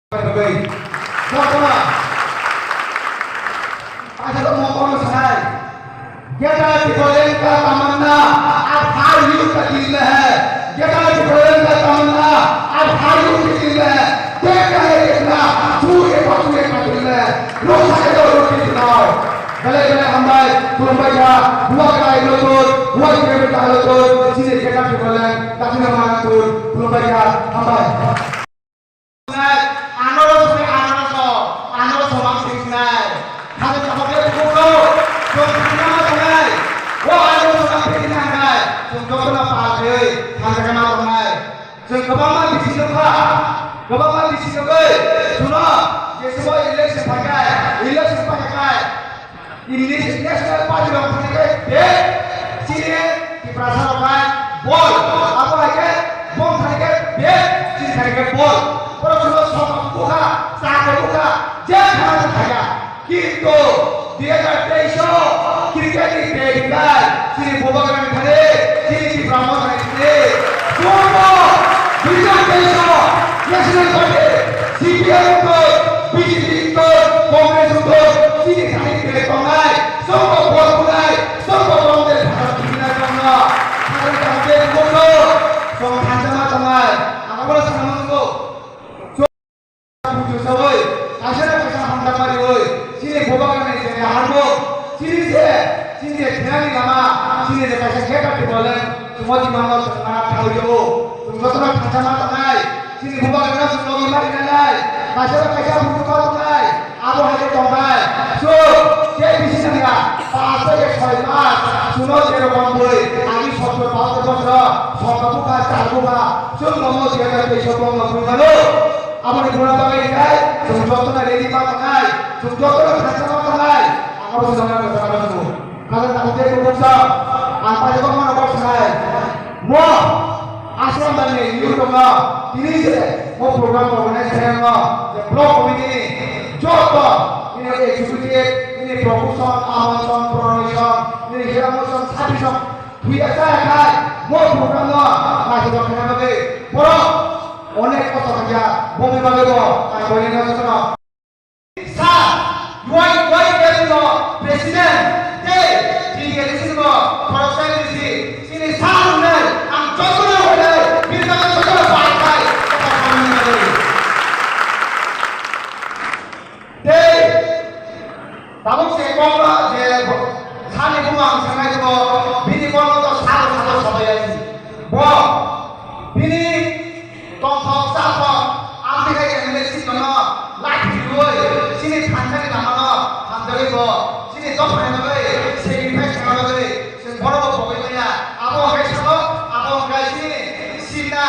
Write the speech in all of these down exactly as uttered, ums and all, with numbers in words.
Jotono. Acha to mo kono sanai. Greater Tipraland ka tamanna, ab har yut ka dil mein hai. Greater Tipraland ka tamanna, ab har yut ka dil mein hai. Dekhna hai dekhna, chhu ye pachhu ye ka dil mein hai. Lok sa ke to lok ki dinao. Belai belai hambai, khulumbai kha, bubagra hai lotut, bubagra hai lotut, chini Greater Tipraland, dakhina manatut, khulumbai kha, hambai. Anoro sini anoro so, anoro so mang sini sinai. Hadi kaham ya buku kau, kau sini nama sinai. Wah anoro so mang sini sinai. Kau kau kena pahal deh, hadi kena sinai. Kau kau mang bisi kau kau, kau mang bisi kau kau. Suno, Yesu election pakai, election pakai. English National Party rok thani khe bek chini Tiprasa rok hai bol. Abo hai khe bong thani khe bek chini thani khe bol. Borok chwngno sokam bukha, chakhe bukha, je thana thaya. Kintu dui hajar teis o cricket ni bek bai chini Bubagra ni thani, chini Tipra Motha ni thani. Joto dui hajar teis o National Party, C P M wngkha, B J P wngkha, Congress wngkha, chini thani bek tongnai, songkok bol phunai, songkok bol de bharat thwinai tongno. Hajan tangbe bukno, song thansa ma tongnai, ang abo sana mangko. Buju sawi, kaisa na kaisa hamjakmani oi, chini Bubagrani je harbo, chini je, chini je thinani lama, chini je kaisa khe party bole, chumodi mano chwng mana thawi o, chwng jotono thansa ma tongnai, chini Bubagrano chwng logi ma rinanai, kaisa na kaisa buju ma tongnai, abo hai khe tongnai, so, je bisi nangya, pas theke soi mas, suno je rokom boi, agi sottor bahattor bosor, sottor bukha, char bukha, chwng lomo je kaisa tongno thwi mano. Aboni buna bagwi khe chwng jotono ready ma tongnai, chwng jotono thansa ma tongnai. Ang abo swngna kwchangma swngo. Kaisa tabuk tei kubun sa, ang paijak mano kok sanai. Mo Assam ni youth tongo, tini je mo program organize khaiyangno, je block committee ni joto, ini executive, ini production, amon son, promotion, ini hira motion, service, Buya chaya khai, mo program no naisajak khaina bagwi borok onek kosto khaikha, boni bagwi bo ang boino jotono. Sir, Y Y F no president tei T K D C no khoroksa D C, chini sir hwnwi ang jotono hwnwi bini bagwi jotono bai khai kok samani bagwi. Tei tabuk se kokno je sani bumang sanai bo bini kokno to salo salo sabai asi. Bo bini tongthok chathok amtwi khai M L A seat no lathi riwi chini thansani lamano hamjagwi bo chini dophani bagwi sacrifice khaina bagwi chwng bono bo pogwi manya. Abo hwnkhe sabo, abo hwnkhe chini sinna,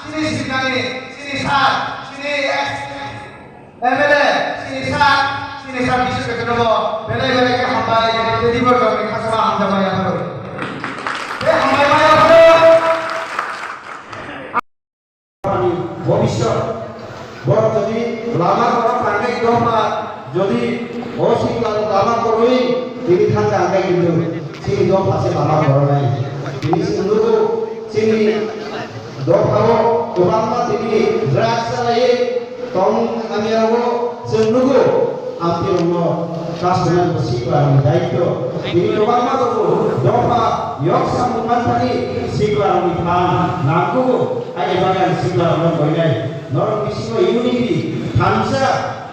chini sinnani, chini sir, chini ex M L A, chini sir, chini sir Bishu Ketrobo, belai belai khe hambai, tei Dibor Jongni khasama hamjakmani yapharo. Tei hambai ma yapharo. Ani bhobishyot, borok jodi lama borok tangnai dopha, jodi o sing lama boroi, tini thangka angkai kintu, chini dopha se lama borok nai. Tini se nugo, chini Dophao kwbangma tini drugs chalaiwi tongmung hamyarokno chwng nugo, amtwirokno kasumani bo siklarokni daityo. Tini kwbangma tongo dopha yok samung manthani siklarokni phan nangkugo, haini bagwi ang siklarokno koinai. Norok bisingo unity, thansa,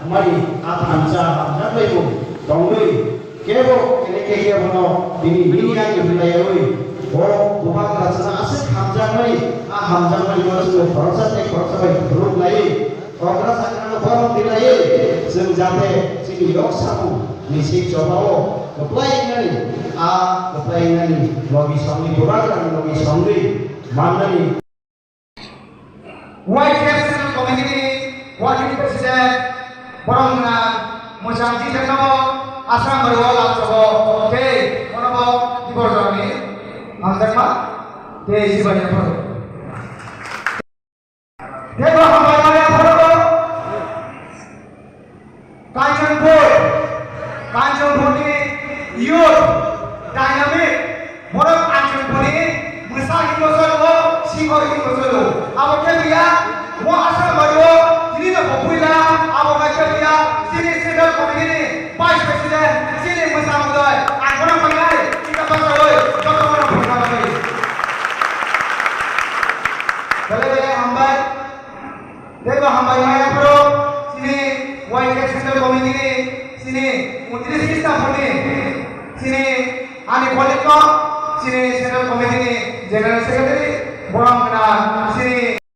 wngmani a thansa hamjaknaimung tongwi, Kebo, kene ke kebo no, bini nini ani hwnlaiwi, bo bubagra chwngno aswk hamjakmani, a hamjakmani no chwngno khoroksa tei khoroksa bai phunuk laiwi, okra chakrano borom di laiwi, chwng jate chini yok samung ni sik chobao kwplai wngnani, a kwplai wngnani logi songni bubagra ni logi songwi mannani. Y K F Central Committee ni Working President borok wngna mwchang jijak no Assam bai o lapsogo tei bono bo Dibor Jongni hamjakma tei sibai yapharo. Tei bo hambai mani yapharo. Kanchanpur, Kanchanpurni youth dynamic, borok Kanchanpurni mwsa hinwi salo, sikhor hinwi salo. Abo khe biya, mo Assam bai o, tini no bo puila, Teibo hambai maya phuru chini Y K Central Committee ni chini untris ni staff ni chini ani colleague rok chini Central Committee ni General Secretary borok wngkha chini